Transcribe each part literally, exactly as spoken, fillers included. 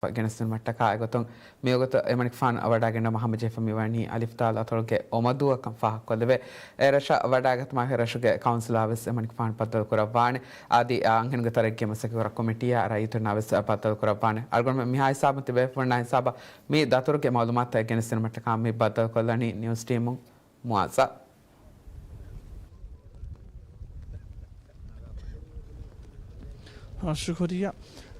ގެނެސްދިނުމަށްޓަކާ އެގޮތުން މިވަގުތު އެމަނިކުފާނު ވަޑައިގަންނަވާ ހަމަޖެހިފަ މިވަނީ އަލިފްދާލު އަތޮޅުގެ އޮމަދޫއަށްކަން ފާހަގަކޮށްލެވޭ. އެ ރަށަށް ވަޑައިގަތުމާ ރަށުގެ ކައުންސިލާ ވެސް އެމަނިކުފާނު ބައްދަލު ކުރައްވާނެ. އަދި އަންހެނުންގެ ތަރައްގީ މަސައްކަތް ކުރާ ކޮމިޓީއާ ރައްޔިތުންނާ ވެސް ބައްދަލު ކުރައްވާނެ. އަޅުގަނޑުމެން މިހާ ހިސާބުން ތިބޭފުޅުންނާ ހިސާބަށް މި ދަތުރުގެ މައުލޫމާތުތައް ގެނެސްދިނުމަށްޓަކާ މި ބައްދަލުކޮށްލަނީ ނިއުސް ޓީމުން މުއާޒާ. ޝުކުރިއްޔާ.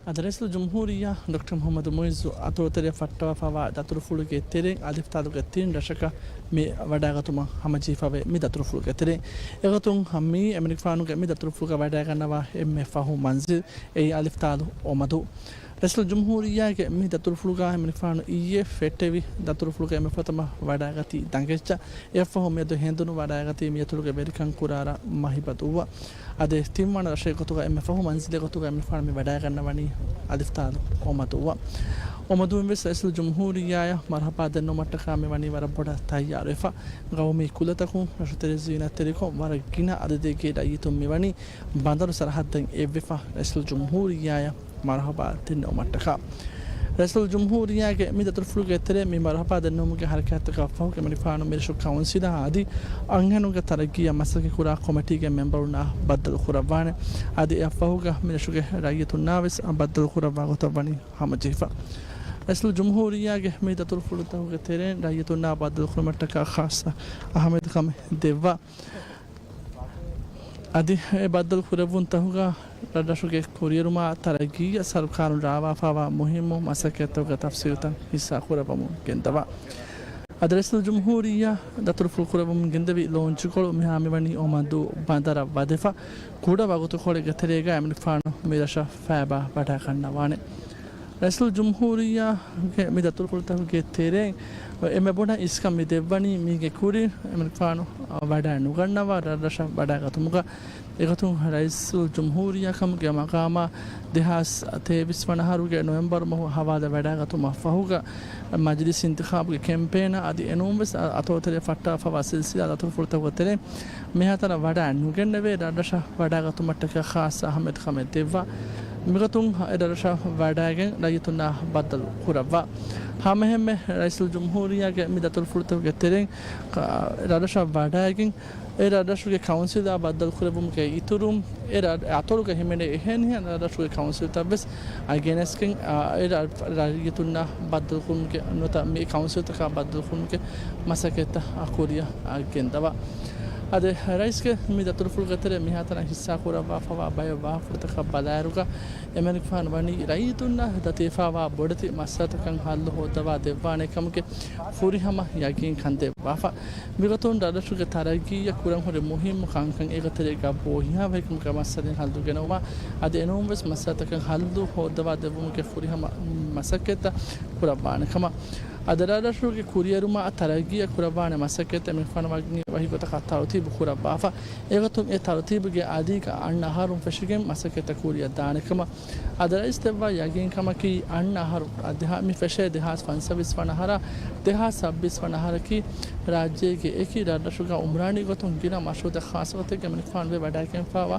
އަދި ރައީސުލްޖުމްހޫރިއްޔާ ޑޮކްޓަރ މުޙައްމަދު މުޢިއްޒު އަތޮޅުތެރެއަށް ފައްޓަވާފައިވާ ދަތުރުފުޅުގެ ތެރެއިން އަލިފްދާލުގެ ތިން ރަށަކަށް މި ވަޑައިގަތުމަށް ހަމަޖެހިފަވޭ. މި ދަތުރުފުޅުގެ ތެރެއިން އެގޮތުން މި އެމަނިކުފާނުގެ މި ދަތުރުފުޅުގަ ވަޑައިގަންނަވާ އެންމެ ފަހު މަންޒިލް އެއީ އަލިފްދާލު އޮމަދޫ. ރައީސުލްޖުމްހޫރިއްޔާގެ މި ދަތުރުފުޅުގަ އެމަނިކުފާނު އިއްޔެ ފެއްޓެވި ދަތުރުފުޅުގަ އެންމެ ފުރަތަމަ ވަޑައިގަތީ ދަނގެއްޗަށް. އެއަށްފަހު މިއަދު ހެނދުނު ވަޑައިގަތީ މިއަތޮޅުގެ ވެރިކަން ކުރާރާ މަހިބަދޫއަށް. އަދި ތިންވަނަ ރަށެއް ގޮތުގަ އެންމެ ފަހު މަންޒިލެއް ގޮތުގަ އެމަނިކުފާނު މި ވަޑައިގަންނަވަނީ އަލިފްދާލު އޮމަދޫއަށް. އޮމަދޫއިން ވެސް ރައީސުލްޖުމްހޫރިއްޔާއަށް މަރުޙަބާ ދެންނެވުމަށްޓަކާ މިވަނީ ވަރަށް ބޮޑަށް ތައްޔާރުވެފަ. ގައުމީ ކުލަތަކުން ރަށުތެރެ ޒީނަތްތެރިކޮށް ވަރަށް ގިނަ އަދަދެއްގެ ރައްޔިތުން މިވަނީ ބަނދަރު ސަރަހައްދަށް އެއްވެފަ ރައީސުލްޖުމްހޫރިއްޔާއަށް މަރުޙަބާ ދެންނެވުމަށްޓަކާ. ރައީސުލްޖުމްހޫރިއްޔާގެ މި ދަތުރުފުޅުގެ ތެރޭ މި މަރުޙަބާ ދެންނެވުމުގެ ހަރަކާތްތަކަށް ފަހު އެމަނިކުފާނު މިރަށު ކައުންސިލާ އަދި އަންހެނުންގެ ތަރައްގީއަށް މަސައްކަތް ކުރާ ކޮމިޓީގެ މެމްބަރުންނާ ބައްދަލު ކުރައްވާނެ. އަދި އެއަށްފަހުގަ މިރަށުގެ ރައްޔިތުންނާ ވެސް ބައްދަލު ކުރައްވާ ގޮތަށް ވަނީ ހަމަޖެހިފަ. ރައީސުލްޖުމްހޫރިއްޔާގެ މި ދަތުރުފުޅުތަކުގެ ތެރެއިން ރައްޔިތުންނާ ބައްދަލު ކުރުމަށްޓަކާ ޚާއްޞަ އަހައްމިއްޔަތުކަމެއް ދެއްވާ. އަދި އެ ބައްދަލު ކުރެއްވުންތަކުގަ ރަށްރަށުގެ ކުރިއެރުމާ ތަރައްގީއަށް ސަރުކާރުން ރާވާފައިވާ މުހިއްމު މަސައްކަތްތަކުގެ ތަފްސީލުތައް ހިއްސާ ކުރައްވަމުން ގެންދަވާ. އަދި ރައީސުލްޖުމްހޫރިއްޔާ ދަތުރުފުޅު ކުރެއްވަމުން ގެންދެވި ލޯންޗުކޮޅު މިހާ މިވަނީ އޮމަދޫ ބަނދަރަށް ވަދެފަ. ކުޑަ ވަގުތުކޮޅެއްގެ ތެރޭގަ އެމަނިކުފާނު މި ރަށަށް ފައިބާ ވަޑައިގަންނަވާނެ. ރައީސުލްޖުމްހޫރިއްޔާގެ މި ދަތުރުފުޅުތަކުގެ ތެރެއިން އެންމެ ބޮޑަށް އިސްކަން މި ދެއްވަނީ މީގެ ކުރިން އެމަނިކުފާނު ވަޑައި ނުގަންނަވާ ރަށްރަށަށް ވަޑައިގަތުމުގަ. އެގޮތުން ރައީސުލްޖުމްހޫރިއްޔާ ކަމުގެ މަގާމާ ދެހާސް ތޭވީސް ވަނަ އަހަރުގެ ނޮވެމްބަރު މަހު ހަވާލު ވެވަޑައިގަތުމަށް ފަހުގަ މަޖިލިސް އިންތިޚާބުގެ ކެމްޕޭނާ އަދި އެނޫންވެސް އަތޮޅުތެރެއަށް ފައްޓާފައިވާ ސިލްސިލާ ދަތުރުފުޅުތަކުގެ ތެރެއިން މިހާތަނަށް ވަޑައި ނުގެންނެވޭ ރަށްރަށަށް ވަޑައިގަތުމަށްޓަކާ ޚާއްޞަ އަހައްމިއްޔަތުކަމެއް ދެއްވާ. މިގޮތުން އެ ރަށަށް ވަޑައިގެން ރައްޔިތުންނާ ބައްދަލު ކުރައްވާ. ހަމައެހެންމެ ރައީސުލްޖުމްހޫރިއްޔާގެ މި ދަތުރުފުޅުތަކުގެ ތެރެއިން ރަށްރަށަށް ވަޑައިގެން އެ ރަށްރަށުގެ ކައުންސިލާ ބައްދަލު ކުރެއްވުމުގެ އިތުރުން އެ ރަށް-، އަތޮޅުގަ ހިމެނޭ އެހެނިހެން ރަށްރަށުގެ ކައުންސިލްތައް ވެސް އަ، ގެނެސްގެން، އަ، އެ ރަ-، ރައްޔިތުންނާ ބައްދަލުކުރުމުގެ ނުވަތަ މި ކައުންސިލްތަކާ ބައްދަލުކުރުމުގެ މަސައްކަތްތައް ކުރިއަށް ގެންދަވާ. އަދި ރައީސްގެ މި ދަތުރުފުޅުގެ ތެރޭ މިހާތަނަށް ހިއްސާ ކުރައްވާފައިވާ ބައެއް ވާހަކަފުޅުތަކަށް ބަލާއިރުގަ، އެމަނިކުފާނު ވަނީ ރައްޔިތުންނަށް ދަތިވެފައިވާ ބޮޑެތި މައްސަލަތަކަށް ހައްލު ހޯއްދަވާ ދެއްވާނެ ކަމުގެ ފުރިހަމަ ޔަގީންކަން ދެއްވާފަ. މިގޮތުން ރަށްރަށުގެ ތަރައްގީއަށް ކުރަންހުރި މުހިއްމު ކަންކަން އޭގެތެރޭގަ ބޯހިޔާވަހިކަމުގެ މައްސަލައިން ހައްލު ގެނައުމާ، އަދި އެނޫންވެސް މައްސަލަތަކަށް ހައްލު ހޯއްދަވާ ދެއްވުމުގެ ފުރިހަމަ މަސައްކަތްތައް ކުރައްވާނެ ކަމަށް. އަދި ރަށްރަށުގެ ކުރިއެރުމާ ތަރައްގީއަށް ކުރައްވާނެ މަސައްކަތްތައް އެމަނިކުފާނު ވަނީ ވަކި ގޮތަކަށް ތަރުތީބު ކުރައްވާފަ. އެގޮތުން އެ ތަރުތީބުގެ އަދީގަ އަންނަ އަހަރުން ފެށިގެން މަސައްކަތްތައް ކުރިއަށް ދާނެ ކަމަށް. އަދި ރައީސް ދެއްވާ ޔަގީންކަމަކީ، އަންނަ އަހަރު ދެހާ-، މި ފެށޭ ދެހާސް ފަންސަވީސް ވަނަ އަހަރާ ދެހާސް ސައްބީސް ވަނަ އަހަރަކީ، ރާއްޖޭގެ އެކި ރަށްރަށުގަ އުމްރާނީ ގޮތުން ގިނަ މަޝްރޫޢުތައް ޚާއްޞަ ގޮތެއްގަ އެމަނިކުފާނު ވެވަޑައިގެންފައިވާ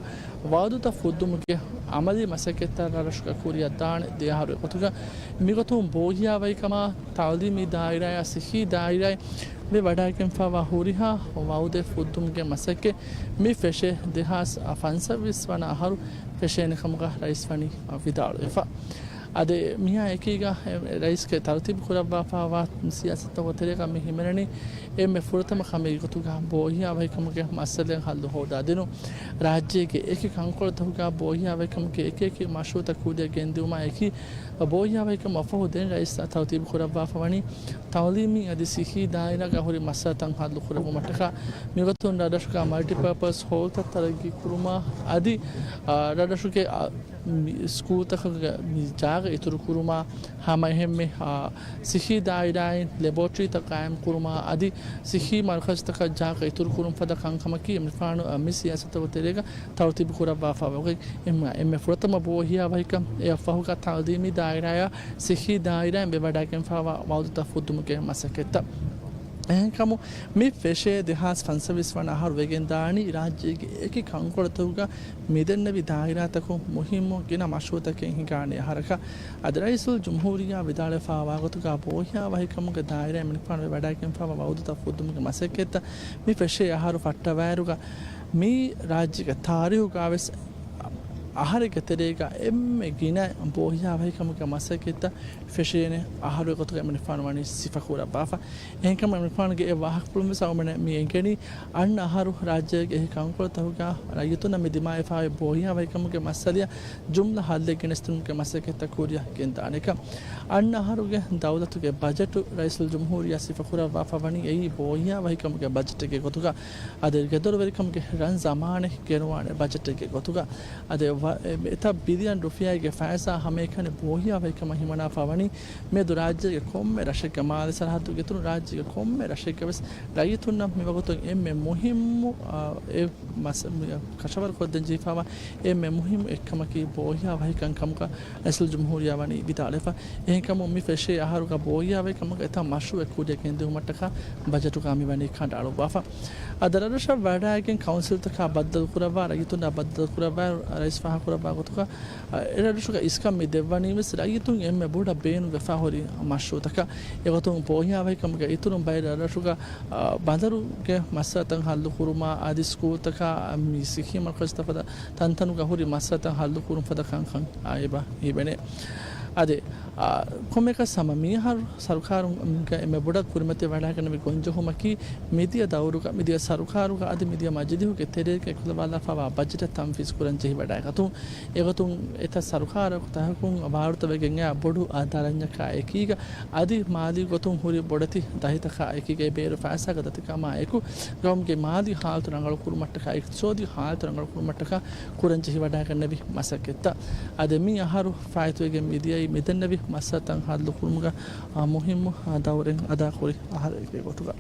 ވައުދުތައް ފުއްދުމުގެ އަމަލީ މަސައްކަތްތައް ރަށްރަށުގަ ކުރިއަށް ދާނެ ދެ އަހަރު ގޮތުގަ. މިގޮތުން ބޯހިޔާވަހިކަމާ، ތައުލީމީ ދާއިރާއާ، ސިއްހީ ދާއިރާއިން ވެވަޑައިގެންފައިވާ ހުރިހާ ވައުދެއް ފުއްދުމުގެ މަސައްކަތް މި ފެށޭ ދެހާސް ފަންސަވީސް ވަނަ އަހަރު ފެށޭނެ ކަމުގަ ރައީސް ވަނީ ވިދާޅުވެފަ. އަދި މިއާ އެކީގަ ރައީސްގެ ތަރުތީބު ކުރައްވާފައިވާ ސިޔާސަތުގެ ތެރޭގަ މި ހިމެނެނީ އެންމެ ފުރަތަމަ ކަމެއްގެ ގޮތުގަ ބޯހިޔާވަހިކަމުގެ މައްސަލައިން ހައްލު ހޯދާދިނުން. ރާއްޖޭގެ އެކި ކަންކޮޅުތަކުގަ ބޯހިޔާވަހިކަމުގެ އެކި އެކި މަޝްރޫޢުތައް ކުރިއަށް ގެންދިއުމާ އެކީ، ބޯހިޔާވަހިކަމަށްފަހު ދެން ރައީސް ތަރުތީބު ކުރައްވާފަ ވަނީ ތައުލީމީ އަދި ސިއްހީ ދާއިރާގަ ހުރި މައްސަލަތައް ހައްލު ކުރެއްވުމަށްޓަކާ. މިގޮތުން ރަށްރަށުގަ މަލްޓިޕާޕަސް ހޯލްތައް ތަރައްގީ ކުރުމާ އަދި، އާ، ރަށްރަށުގެ، އާ، މި ސްކޫލްތަކުގެ މި ޖާގަ އިތުރު ކުރުމާ، ހަމައެހެންމެ، އާ، ސިއްހީ ދާއިރާއިން ލެބޯޓްރީތައް ޤާއިމް ކުރުމާ އަދި ސިއްހީ މަރުކަޒުތަކަށް ޖާގަ އިތުރު ކުރުން ފަދަ ކަންކަމަކީ އެމަނިކުފާނު، އާ، މި ސިޔާސަތުގެ ތެރޭގަ ތަރުތީބު ކުރައްވާފައިވަގެ އެންމެ، އެންމެ ފުރަތަމަ ބޯހިޔާވަހިކަން. އެއަށްފަހުގަ ތައުލީމީ ދާއިރާއާ ސިއްހީ ދާއިރާއިން ވެވަޑައިގެންފައިވާ ވައުދުތައް ފުއްދުމުގެ މަސައްކަތްތައް. އެހެންކަމުން މި ފެށޭ ދެހާސް ފަންސަވީސް ވަނަ އަހަރު ވެގެން ދާނީ ރާއްޖޭގެ އެކި ކަންކޮޅުތަކުގަ މިދެންނެވި ދާއިރާތަކުން މުހިއްމު ގިނަ މަޝްރޫއުތަކެއް ހިނގާނެ އަހަރަކަށް. އަދި ރައީސުލް ޖުމްހޫރިއްޔާ ވިދާޅުވެފާވާ ގޮތުގަ ބޯހިޔާވަހިކަމުގެ ދާއިރާއިން މިނިފާނު ވެވަޑައިގެންފާވާ ވައުދުތައް ފުއްދުމުގެ މަސައްކަތްތައް މި ފެށޭ އަހަރު ފައްޓަވާއިރުގަ މި ރާއްޖޭގެ ތާރީހުގަވެސް އަހަރެއްގެ ތެރޭގަ އެންމެ ގިނަ ބޯހިޔާވަހިކަމުގެ މަސައްކަތްތައް ފެށޭނެ އަހަރުގެ ގޮތުގަ މިނިފާނު ވަނީ ސިފަކުރައްވާފަ. އެހެންކަމުން އެމިނިފާނުގެ އެ ވާހަކަފުޅުން ވެސް އަޅުގަނޑުމެން މި އެނގެނީ އަންނަ އަހަރު ރާއްޖޭގެ އެހީ ކަންކޮޅުތަކުގަ ރައްޔިތުންނަށް މި ދިމާވެފާވި ބޯހިޔާވަހިކަމުގެ މައްސަލައަށް ޖުމްލަ ހައްލެއް ގެނެސްދިނުމުގެ މަސައްކަތްތައް ކުރިއަށް ގެންދާނެކަން. އަންނަ އަހަރުގެ ދައުލަތުގެ ބަޖެޓު ރައީސުލްޖުމްހޫރިއްޔާ ސިފަކުރައްވާފަ ވަނީ އެއީ ބޯހިޔާވަހިކަމުގެ ބަޖެޓެއްގެ ގޮތުގަ އަދި ގެދޮރުވެރިކަމުގެ ރަން ޒަމާނެއް ގެނުވާނެ ބަޖެޓެއްގެ ގޮތުގަ. އަދި ވަ-، އެ، އެތައް ބިލިއަން ރުފިޔާގެ ފައިސާ ހަމައެކަނި ބޯހިޔާވަހިކަމަށް ހިމަނާފަ ވަނީ މިއަދު ރާއްޖޭގެ ކޮންމެ ރަށެއްގެ މާލެ ސަރަހައްދުގެ އިތުރުން ރާއްޖޭގެ ކޮންމެ ރަށެއްގަވެސް ރައްޔިތުންނަށް މިވަގުތު އެންމެ މުހިއްމު، އާ، އެ މަސް-، މި ކަށަވަރުކޮށްދޭން ޖެހިފައިވާ އެންމެ މުހިއްމު އެއްކަމަކީ ބޯހިޔާވަހިކަން ކަމުގަ ރައީސުލްޖުމްހޫރިއްޔާ ވަނީ ވިދާޅުވެފަ. އެހެންކަމުން މި ފެށޭ އަހަރުގަ ބޯހިޔާވަހިކަމުގެ އެތައް މަޝްރޫއެއް ކުރިއަށް ގެންދިއުމަށްޓަކާ ބަޖެޓުގަ މިވަނީ ކަނޑައަޅުއްވާފަ. އަދި ރަށްރަށަށް ވަޑައިގެން ކައުންސިލްތަކާ ބައްދަލުކުރައްވާ ރައްޔިތުންނާ ބައްދަލުކުރައްވާ ރައީސް ފާހަގަކުރައްވާ ގޮތުގަ، އަ، އެ ރަށްރަށުގަ އިސްކަން މި ދެއްވަނީ ވެސް ރައްޔިތުން އެންމެ ބޮޑަށް ބޭނުންވެފާ ހުރި މަޝްރޫއުތަކަށް. އެގޮތުން ބޯހިޔާވަހިކަމުގެ އިތުރުން ބައެއް ރަށްރަށުގަ، އަ، ބަނދަރުގެ މައްސަލަތައް ހައްލުކުރުމާ އަދި ސްކޫލްތަކާ މި ސިއްހީ މަރުކަޒުތައް ފަދަ ތަންތަނުގަ ހުރި މައްސަލަތައް ހައްލުކުރުން ފަދަ ކަންކަން އެބަ ހިމެނޭ. އަދި، އާ، ކޮންމެއަކަސް ހަމަ މިއަހަރު ސަރުކާރުންގެ އެންމެ ބޮޑަށް ކުރިމަތިވެ ވަޑައިގެންނެވި ގޮންޖެހުމަކީ މިދިޔަ ދައުރުގަ، މިދިޔަ ސަރުކާރުގަ އަދި މިދިޔަ މަޖިލީހުގެ ތެރޭގަ އެކުލަވާލާފައިވާ ބަޖެޓަށް ތަންފީޒު ކުރަން ޖެހިވަޑައިގަތުން. އެގޮތުން އެތައް ސަރުކާރުތަކުން ވާރުތަވެގެން އައި ބޮޑު، އާ، ދަރަންޏަކާ އެކީގަ އަދި މާލީ ގޮތުން ހުރި ބޮޑެތި ދަހިތަކާ އެކީގައި ބޭރު ފައިސާގެ ދަތިކަމާ އެކު، ގައުމުގެ މާލީ ހާލަތު ރަނގަޅުކުރުމަށްޓަކާ، އިޤްތިޞާދީ ހާލަތު ރަނގަޅުކުރުމަށްޓަކާ ކުރަން ޖެހިވަޑައިގެންނެވި މަސައްކަތްތައް. އަދި މި އަހަރު ފާއިތުވެގެން މިދިޔައީ މިދެންނެވި މައްސަލަތައް ހައްލުކުރުމުގަ، އާ، މުހިއްމު، އާ، ދައުރެއް އަދާކުރި އަހަރެއްގެ ގޮތުގަ.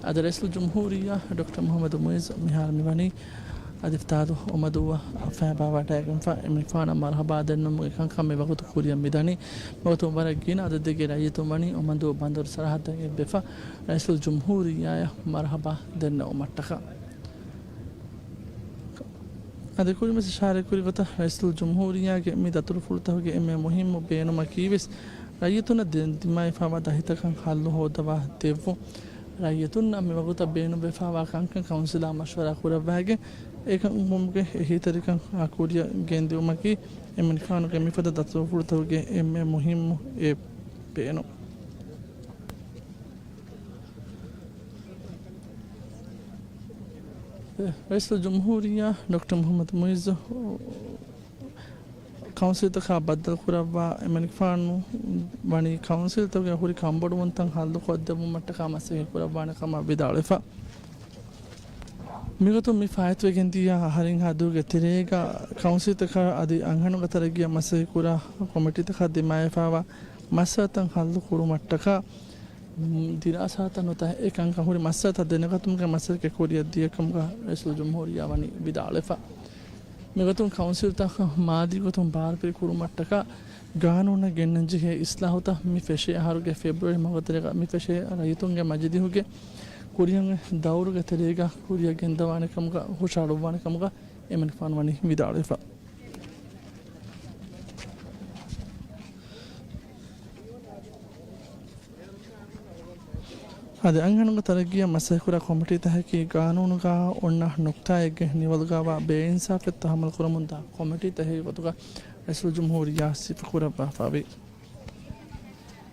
އަދި ރައީސުލްޖުމްހޫރިއްޔާ ޑޮކްޓަރ މުޙައްމަދު މުޢިއްޒު މިހާރު މިވަނީ އަދި އިފްތާލު އޮމަދޫއަށް ފައިބާވަޑައިގެންފަ އެމިނިފާނަށް މަރުޙަބާ ދެންނެވުމުގެ ކަންކަން މިވަގުތު ކުރިއަށް މިދަނީ. މިވަގުތު ވަރަށް ގިނަ އަދަދެއްގެ ރައްޔިތުން ވަނީ އޮމަދޫ ބަނދަރު ސަރަހައްދަށް އެއްވެފަ ރައީސުލްޖުމްހޫރިއްޔާއަށް މަރުޙަބާ ދެންނެވުމަށްޓަކާ. އަދި ކުރިންވެސް އިޝާރަތްކުރި ގޮތަށް ރައީސުލްޖުމްހޫރިއްޔާގެ މި ދަތުރުފުޅުތަކުގެ އެންމެ މުހިއްމު ބޭނުމަކީވެސް ރައްޔިތުންނަށް ދި-، ދިމާވެފައިވާ ދަހިތަކަށް ހައްލު ހޯދަވާ ދެއްވުން. ރައްޔިތުންނަށް މިވަގުތަށް ބޭނުންވެފައިވާ ކަންކަން ކައުންސިލާ މަޝްވަރާ ކުރައްވައިގެން އެކަންކަމުގެ އެހީތެރިކަން ކުރިއަށް ގެންދިއުމަކީ އެމިނިފާނުގެ މިފަދަ ދަތުރުފުޅުތަކުގެ އެންމެ މުހިއްމު އެއް ބޭނުން. ރައީސުލްޖުމްހޫރިއްޔާ ޑޮކްޓަރ މުޙައްމަދު މުޢިއްޒު ކައުންސިލްތަކާ ބައްދަލު ކުރައްވާ އެމަނިކުފާނު ވަނީ ކައުންސިލްތަކުގެ ހުރި ކަންބޮޑުވުންތައް ހައްލުކޮށްދެއްވުމަށްޓަކާ މަސައްކަތް ކުރައްވާނެ ކަމަށް ވިދާޅުވެފަ. މިގޮތުން މި ފާއިތުވެގެން ދިޔަ އަހަރެއްހާ ދުވަހުގެ ތެރޭގަ ކައުންސިލްތަކާ އަދި އަންހެނުންގެ ތަރައްގީއަށް މަސައްކަތް ކުރާ ކޮމިޓީތަކާ ދިމާވެފައިވާ މައްސަލަތައް ހައްލު ކުރުމަށްޓަކާ ދިރާސާތައް ނުވަތަ އެކަންކަން ހުރި މައްސަލަތައް ދެނެގަތުމުގެ މަސައްކަތް ކުރިއަށް ދިޔަ ކަމުގަ ރައީސުލްޖުމްހޫރިއްޔާ ވަނީ ވިދާޅުވެފަ. މިގޮތުން ކައުންސިލްތައް މާލީ ގޮތުން ބާރުފިލި ކުރުމަށްޓަކާ ގާނޫނަށް ގެންނަން ޖެހޭ އިސްލާހުތައް މި ފެށޭ އަހަރުގެ ފެބްރުއަރީ މަހުގެ ތެރޭގަ މި ފެށޭ ރައްޔިތުންގެ މަޖިލީހުގެ ކުރިއަށް ދައުރުގެ ތެރޭގަ ކުރިއަށް ގެންދަވާނެ ކަމުގަ ހުށަހަޅުއްވާނެ ކަމުގަ އެމަނިކުފާނު ވަނީ ވިދާޅުވެފަ. އަދި އަންހެނުންގެ ތަރައްގީއަށް މަސައްކަތްކުރާ ކޮމިޓީތަކަކީ ގާނޫނުގަ އޮންނަ ނުކްތާއެއްގެ ނިވަލުގައިވާ ބޭއިންސާފެއް ތަހައްމަލުކުރަމުންދާ ކޮމިޓީތަކެއްގެ ގޮތުގަ ރައީސުލްޖުމްހޫރިއްޔާ ސިފަކުރައްވާފައިވޭ.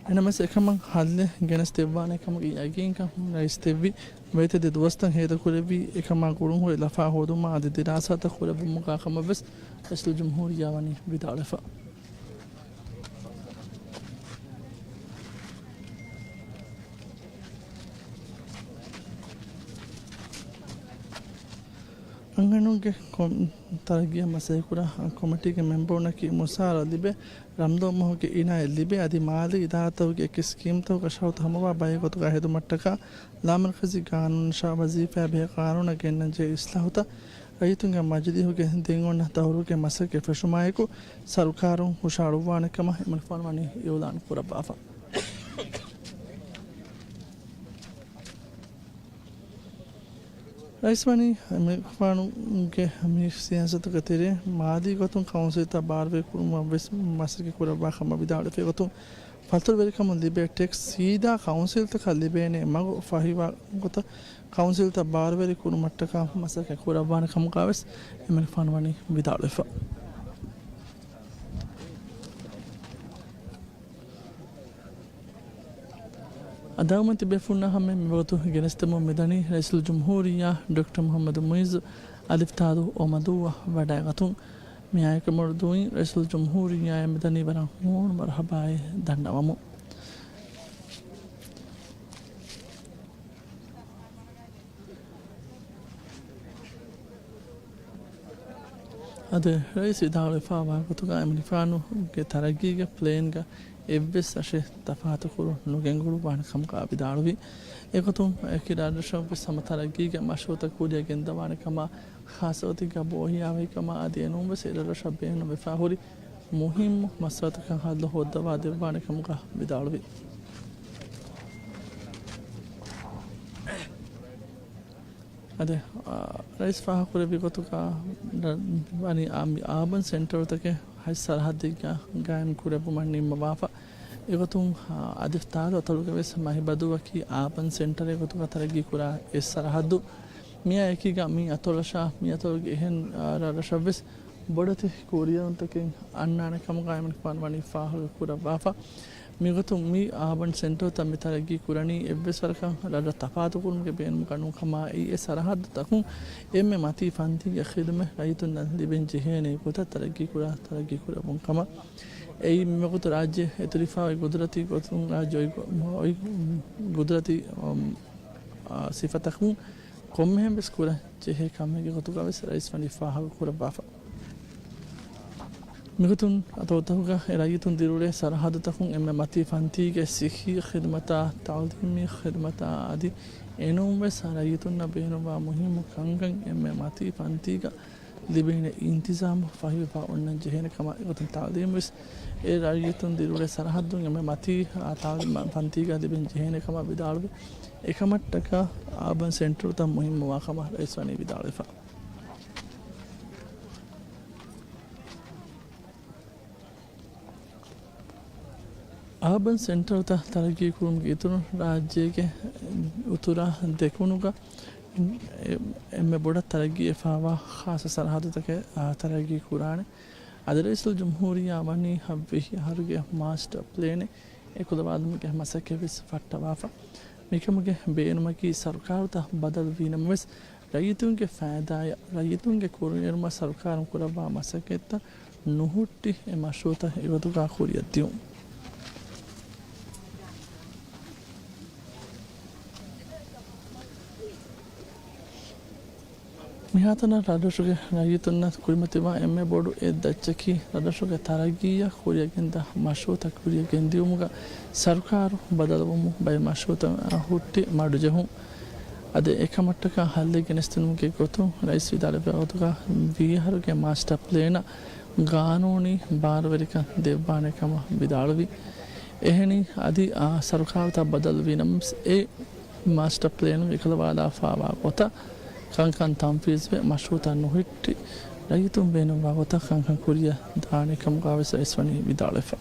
އެނަމަވެސް އެކަމަށް ހައްލެއް ގެނެސްދެއްވާނެ ކަމުގެ ޔަގީންކަން ރައީސް ދެއްވި ނުވަތަ ދެ ދުވަސްތައް ހޭދަކުރެއްވީ އެކަމާ ގުޅުންހުރި ލަފާ ހޯދުމާ އަދި ދިރާސާތައް ކުރެއްވުމުގަ ކަމަށްވެސް ރައީސުލްޖުމްހޫރިއްޔާ ވަނީ ވިދާޅުވެފަ. އަންހެނުންގެ ކޮ-، ތަރައްގީއަށް މަސައްކަތްކުރާ ކޮމިޓީގެ މެމްބަރުންނަކީ މުސާރަ ލިބޭ ރަމްޟާން މަހުގެ އިނާޔަތް ލިބޭ އަދި މާލީ އިދާރާތަކުގެ އެކި ސްކީމްތަކުގެ ޝަރުތު ހަމަވާ ބައެއް ގޮތުގަ ހެދުމަށްޓަކާ ލާމަރުކަޒީ ގާނޫނަށާ ވަޒީފާއާ ބެހޭ ގާނޫނަށް ގެންނަންޖެހޭ އިސްލާހުތައް ރައްޔިތުންގެ މަޖިލީހުގެ ދެން އޮންނަ ދައުރުގެ މަސައްކަތް ފެށުމާއެކު ސަރުކާރުން ހުށަހަޅުއްވާނެ ކަމަށް އެމަނިކުފާނު ވަނީ އިއުލާން ކުރައްވާފަ. ރައީސް ވަނީ އެމަނިކުފާނުގެ މި ސިޔާސަތުގެ ތެރޭ މާލީ ގޮތުން ކައުންސިލްތައް ބާރުވެރި ކުރުމަށް ވެސް މަސައްކަތް ކުރައްވާ ކަމަށް ވިދާޅުވި ގޮތުން، ފަތުރުވެރިކަމުން ލިބޭ ޓެކްސް ސީދާ ކައުންސިލްތަކަށް ލިބޭނެ މަގު ފަހިވާ ގޮތަށް ކައުންސިލްތައް ބާރުވެރި ކުރުމަށްޓަކާ މަސައްކަތް ކުރައްވާނެ ކަމުގައި ވެސް އެމަނިކުފާނު ވަނީ ވިދާޅުވެފަ. އަދާވަމެން ތިބޭފުންނާ ހަމަޔަށް މިވަގުތު ގެނެސްދެމުން މިދަނީ ރައީސުލްޖުމްހޫރިއްޔާ ޑޮކްޓަރ މުޙައްމަދު މުޢިއްޒު އަލިފްތާދު އޮމަދޫއަށް ވަޑައިގަތުން. މިއާއެކު އެމަނިކުފާނު ދޫއިން ރައީސުލްޖުމްހޫރިއްޔާއަށް މިދަނީ ވަރަށް ހޫނު މަރުޙަބާއެއް ދަންނަވަމުން. އަދި ރައީސް ވިދާޅުވެފައިވާ ގޮތުގަ އެމަނިކުފާނުގެ ތަރައްގީގެ ޕްލޭންގަ އެއްވެސް ރަށެއް ތަފާތުކުރުން ނުގެންގުޅުއްވާނެ ކަމުގަ ވިދާޅުވި. އެގޮތުން އެކި ރަށްރަށަށްވެސް ހަމަ ތަރައްގީގެ މަޝްރޫޢުތައް ކުރިއަށް ގެންދަވާނެ ކަމަށް، ޚާއްޞަ ގޮތެއްގަ ބޯހިޔާވަހި ކަމަށް އަދި އެނޫންވެސް އެރަށްރަށަށް ބޭނުންވެފަ ހުރި މުހިއްމު މައްސަލަތަކަށް ހައްލު ހޯއްދަވާ ދެއްވާނެ ކަމުގަ ވިދާޅުވި. އަދި، އާ، ރައީސް ފާހަގަކުރެއްވި ގޮތުގަ ވަނީ އާ، މި އާބަން ސެންޓަރުތަކެއް ހަތް ސަރަހައްދެއްގަ ގާއިމް ކުރެއްވުމަށް ނިންމަވާފަ. އެގޮތުން، އާ، އަލިފްތާދު އަތޮޅުގަ ވެސް މަހިބަދޫއަކީ އާބަން ސެންޓަރެއް ގޮތުގަ ތަރައްގީ ކުރާ އެއް ސަރަހައްދު. މިއާ އެކީގަ މި އަތޮޅަށާ، މި އަތޮޅުގެ އެހެން، އާ، ރަށްރަށަށްވެސް ބޮޑެތި ކުރިއެރުންތަކެއް އަންނާނެ ކަމުގަ އެމަނިކުފާނު ވަނީ ފާހަގަ ކުރައްވާފަ. މިގޮތުން މި އާބަން ސެންޓަރުތައް މި ތަރައްގީ ކުރަނީ އެއްވެސް ވަރަކަށް ރަށްރަށް ތަފާތުކުރުމުގެ ބޭނުމުގަ ނޫން ކަމާއި، އެ ސަރަހައްދުތަކުން އެންމެ މަތީ ފަންތީގެ ޚިދުމަތް ރައްޔިތުންނަށް ލިބެން ޖެހޭނެ ގޮތަށް ތަރައްގީ ކުރާ، ތަރައްގީ ކުރެއްވުން ކަމަށް. އެއީ މިވަގުތު ރާއްޖެ އެތުރިފަ އޮތް ގުދުރަތީ ގޮތުން ރާއްޖެ އޮތް ގޮ-، އޮތް ގުދުރަތީ، އަމް، އާ، ސިފަތަކުން ކޮންމެހެން ވެސް ކުރަން ޖެހޭ ކަމެއްގެ ގޮތުގަ ވެސް ރައީސް ވަނީ ފާހަގަ ކުރައްވާފަ. މިގޮތުން އަތޮޅުތަކުގަ އެ ރައްޔިތުން ދިރިއުޅޭ ސަރަހައްދުތަކުން އެންމެ މަތީ ފަންތީގެ ޞިއްޙީ ޚިދުމަތާ، ތަޢުލީމީ ޚިދުމަތާ އަދި އެނޫންވެސް ރައްޔިތުންނަށް ބޭނުންވާ މުހިއްމު ކަންކަން އެންމެ މަތީ ފަންތީގަ ލިބޭނެ އިންތިޒާމު ފަހިވެފަ އޮންނަން ޖެހޭނެ ކަމަށް. އެގޮތުން ތަޢުލީމުވެސް އެ ރައްޔިތުން ދިރިއުޅޭ ސަރަހައްދުން އެންމެ މަތީ، އާ، ތަޢުލީމު ފަންތީގަ ލިބެން ޖެހޭނެ ކަމަށް ވިދާޅުވި. އެކަމަށްޓަކާ އާބަން ސެންޓަރުތައް މުހިއްމުވާ ކަމަށް ރައީސް ވަނީ ވިދާޅުވެފަ. އާބަން ސެންޓަރުތައް ތަރައްގީ ކުރުމުގެ އިތުރުން ރާއްޖޭގެ އުތުރާ ދެކުނުގަ އެ-، އެންމެ ބޮޑަށް ތަރައްގީ ވެފައިވާ ޚާއްޞަ ސަރަހައްދުތަކެއް، އާ، ތަރައްގީ ކުރާނެ. އަދި ރައީސުލްޖުމްހޫރިއްޔާ ވަނީ ހަ ވިހި އަހަރުގެ މާސްޓަ ޕްލޭނެއް އެކުލަވާލުމުގެ މަސައްކަތްވެސް ފައްޓަވާފަ. މިކަމުގެ ބޭނުމަކީ ސަރުކާރުތައް ބަދަލުވީ ނަމަވެސް، ރައްޔިތުންގެ ފައިދާއަށް، ރައްޔިތުންގެ ކުރިއެރުމަށް ސަރުކާރުން ކުރައްވާ މަސައްކަތްތައް ނުހުއްޓި އެ މަޝްރޫޢުތައް އެގޮތުގަ ކުރިއަށް ދިއުން. މިހާތަނަށް ރަށްރަށުގެ ރައްޔިތުންނަށް ކުރިމަތިވާ އެންމެ ބޮޑު އެއް ދައްޗަކީ، ރަށްރަށުގެ ތަރައްގީއަށް ކުރިއަށް ގެންދާ މަޝްރޫޢުތައް ކުރިއަށް ގެންދިއުމުގަ ސަރުކާރު ބަދަލުވުމުން ބައެއް މަޝްރޫޢުތައް ހުއްޓި މަޑުޖެހުން. އަދި އެކަމަށްޓަކާ ހައްލެއް ގެނެސްދިނުމުގެ ގޮތުން ރައީސް ވިދާޅުވި ވަގުތުގަ ވީހަރުގެ މާސްޓަ ޕްލޭނަށް ގާނޫނީ ބާރުވެރިކަން ދެއްވާނެ ކަމަށް ވިދާޅުވި. އެހެނީ، އަދި އާ ސަރުކާރުތައް ބަދަލުވީ ނަމަވެސް، އެ މާސްޓަ ޕްލޭނުން އެކުލަވާލާފައިވާ ގޮތަށް ކަންކަން ތަންފީޒުވެ، މަޝްރޫޢުތައް ނުހުއްޓި، ރައްޔިތުން ބޭނުންވާ ގޮތަށް ކަންކަން ކުރިއަށް ދާނެ ކަމުގައިވެސް ރައީސް ވަނީ ވިދާޅުވެފަ.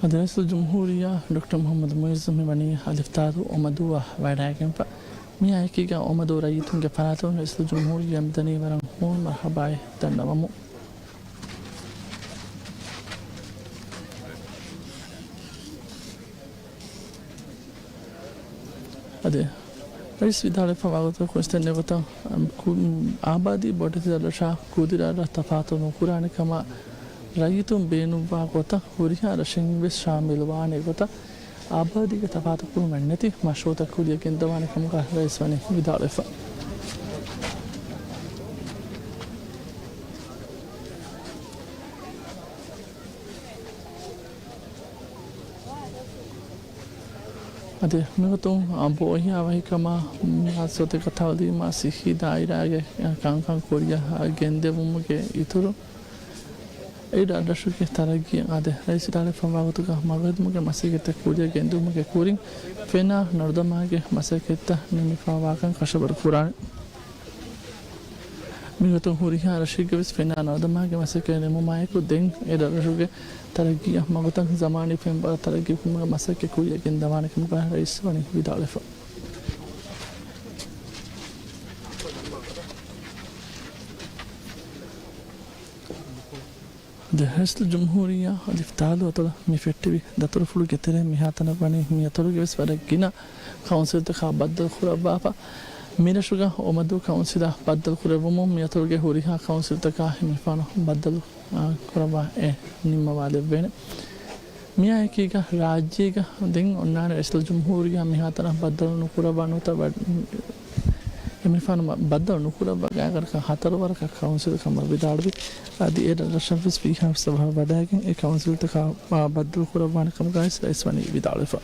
އަދި ރައީސުލްޖުމްހޫރިއްޔާ ޑޮކްޓަރ މުޙައްމަދު މުޢިއްޒު މިވަނީ އަލިފްތާރު އޮމަދޫއަށް ވަޑައިގެންފަ. މިއާއެކީގަ އޮމަދޫ ރައްޔިތުންގެ ފަރާތުން ރައީސުލްޖުމްހޫރިއްޔާ މިދަނީ ވަރަށް ހޫނު މަރުޙަބާއެއް ދަންނަވަމުން. އަދި ރައީސް ވިދާޅުވެފަ ވާގޮތަށް ކުރިސްތެން ނެގޮތަށް، އަ، ކު-، އާބާދީ ބޮޑެތި ރަށްރަށާ ކުދި ރަށްރަށް ތަފާތު ނުކުރާނެ ކަމަށް ރައްޔިތުން ބޭނުންވާ ގޮތަށް ހުރިހާ ރަށެއް ވެސް ޝާމިލުވާނެ ގޮތަށް އާބާދީގެ ތަފާތުކުރުމެއް ނެތި މަޝްރޫޢުތައް ކުރިއަށް ގެންދަވާނެ ކަމުގައި ރައީސް ވަނީ ވިދާޅުވެފަ. އަދި މިގޮތުން ބޯހިޔާވަހިކަމާ މާސްވަތެއްގަ ތައުލީމާ ސިއްހީ ދާއިރާގެ ކަންކަން ކުރިއަށް ގެންދެވުމުގެ އިތުރު، އެޑަށުގެ ތަރައްގީއަށް އާދެ، ރައީސް ވިދާޅުވެފައިވާ ގޮތުގަ މަގުހެދުމުގެ މަސައްކަތްތައް ކުރިއަށް ގެންދިއުމުގެ ކުރިން ފެނާ ނަރުދަމާގެ މަސައްކަތްތައް ނިމިފައިވާކަން ކަށަވަރު ކުރާނެ. މިގޮތުން ހުރިހާ ރަށެއްގެވެސް ފެނާ ނަރުދަމާގެ މަސައްކަތް ނިމުމާއެކު، ދެން އެރަށުގެ ތަރައްގީއަށް މަގުތައް ޒަމާނީ ފެންވަރަށް ތަރައްގީކުރުމުގެ މަސައްކަތް ކުރިއަށް ގެންދަވާނެ ކަމުގައި ރައީސް ވަނީ ވިދާޅުވެފަ. ދެ ރައީސުލްޖުމްހޫރިއްޔާ އަލިފް ތާލު އަތޮޅަށް މި ފެއްޓެވި ދަތުރުފުޅުގެ ތެރެއިން މިހާތަނަށް ވަނީ މި އަތޮޅުގެވެސް ވަރަށް ގިނަ ކައުންސިލްތަކާ ބައްދަލު ކުރައްވާފަ. މިރަށުގަ އޮމަދޫ ކައުންސިލާ ބައްދަލު ކުރެއްވުމުން މި އަތޮޅުގެ ހުރިހާ ކައުންސިލްތަކާ ހިމެނިފާނު ބައްދަލު، އާ، ކުރައްވާ އެ ނިންމަވާލެއްވޭނެ. މިއާއެކީގަ ރާއްޖޭގަ ދެން އޮންނާނެ ރައީސުލްޖުމްހޫރިއްޔާ މިހާތަނަށް ބައްދަލު ނުކުރައްވާ ނުވަތަ ބަ-، އެމިފާނު ބައްދަލު ނުކުރައްވާ ގާތްގަނޑަކަށް ހަތަރު ވަރަކަށް ކައުންސިލް ކަމަށް ވިދާޅުވި. އަދި އެ ރަށަށްވެސް ވީހާވެސް އަވަހަށް ވަޑައިގެން އެ ކައުންސިލްތަކާ ބައްދަލު ކުރައްވާނެ ކަމުގައި ރައީސް ވަނީ ވިދާޅުވެފަ.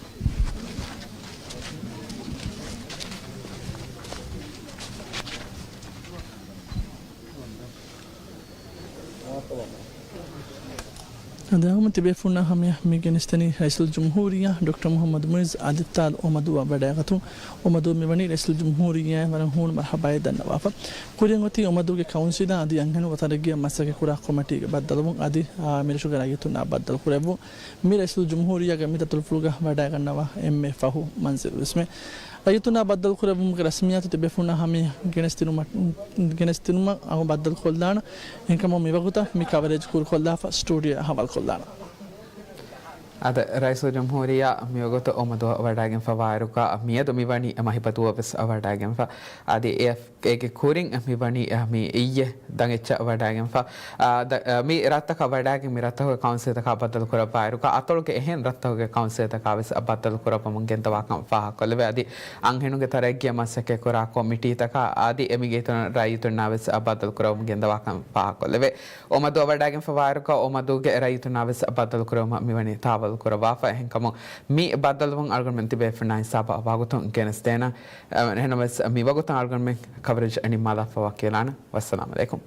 އަދި އަހަރުމެން ތިބޭފުޅުންނާ ހަމަޔަށް މި ގެނެސްދެނީ ރައީސުލްޖުމްހޫރިއްޔާ ޑޮކްޓަރ މުހައްމަދު މުއިއްޒު އަލިފް ތާލު އޮމަދޫއަށް ވަޑައިގަތުން. އޮމަދޫ މިވަނީ ރައީސުލްޖުމްހޫރިއްޔާއަށް ވަރަށް ހޫނު މަރުޙަބާއެއް ދަންނަވާފަ. ކުރިއަށް އޮތީ އޮމަދޫގެ ކައުންސިލާ އަދި އަންހެނުންގެ ތަރައްގީއަށް މަސައްކަތް ކުރާ ކޮމިޓީގެ ބައްދަލުވުން. އަދި، އާ، މިރަށުގެ ރައްޔިތުންނާ ބައްދަލު ކުރެއްވުން. މި ރައީސުލްޖުމްހޫރިއްޔާގެ މި ދަތުރުފުޅުގަ ވަޑައިގަންނަވާ އެންމެ ފަހު މަންޒިލުވެސްމެ. ރައްޔިތުންނާ ބައްދަލުކުރެއްވުމުގެ ރަސްމިއްޔާތު ތިބޭފުޅުންނާ ހަމަޔަށް ގެނެސްދިނުމަށް، ގެނެސްދިނުމަށް އަޅުގަނޑު ބައްދަލުކޮށްލާނަން. އެހެންކަމުން މިވަގުތަށް މި ކަވަރޭޖް ކުރުކޮށްލާފަ ސްޓޫޑިއޯއަށް ހަވާލުކޮށްލާނަން. އާދެ، ރައީސުލްޖުމްހޫރިއްޔާ މިވަގުތު އޮމަދޫއަށް ވަޑައިގެންފަވާއިރުގަ މިއަދު މިވަނީ މަހިބަދޫއަށްވެސް ވަޑައިގެންފަ. އަދި އެ އޭގެ ކުރިން މިވަނީ މި އިއްޔެ ދަނގެއްޗަށް ވަޑައިގެންފަ. އާ، ދަ-، އާ، މި ރަށްތަކަށް ވަޑައިގެން މި ރަށްތަކުގެ ކައުންސިލްތަކާ ބައްދަލު ކުރައްވާއިރުގަ އަތޮޅުގެ އެހެން ރަށްތަކުގެ ކައުންސިލްތަކާވެސް ބައްދަލު ކުރައްވަމުން ގެންދަވާކަން ފާހަގަކޮށްލެވޭ. އަދި އަންހެނުންގެ ތަރައްގީއަށް މަސައްކަތްކުރާ ކޮމިޓީތަކާ އަދި އެ މިގެއިތުރުން ރައްޔިތުންނާވެސް ބައްދަލު ކުރައްވަމުން ގެންދަވާކަން ފާހަގަކޮށްލެވޭ. އޮމަދޫއަށް ވަޑައިގެންފަވާއިރުގަ އޮމަދޫގެ ރައްޔިތުންނާވެސް ބައްދަލު ކުރެއްވުމަށް މިވަނީ ތާވަލު ކުރައްވާފަ. އެހެންކަމުން މި ބައްދަލުވުން އަޅުގަނޑުމެން ތިބޭފުޅުންނާ ހިސާބަށް ވަގުތުން ގެނެސްދޭނަން. އެހެންނަމަވެސް މިވަގުތަށް އަޅުގަނޑުމެން ކަވަރޭޖް ނިންމާލާފަ ވަކިވެލާނަން. ވައްސަލާމް އަލައިކުމް.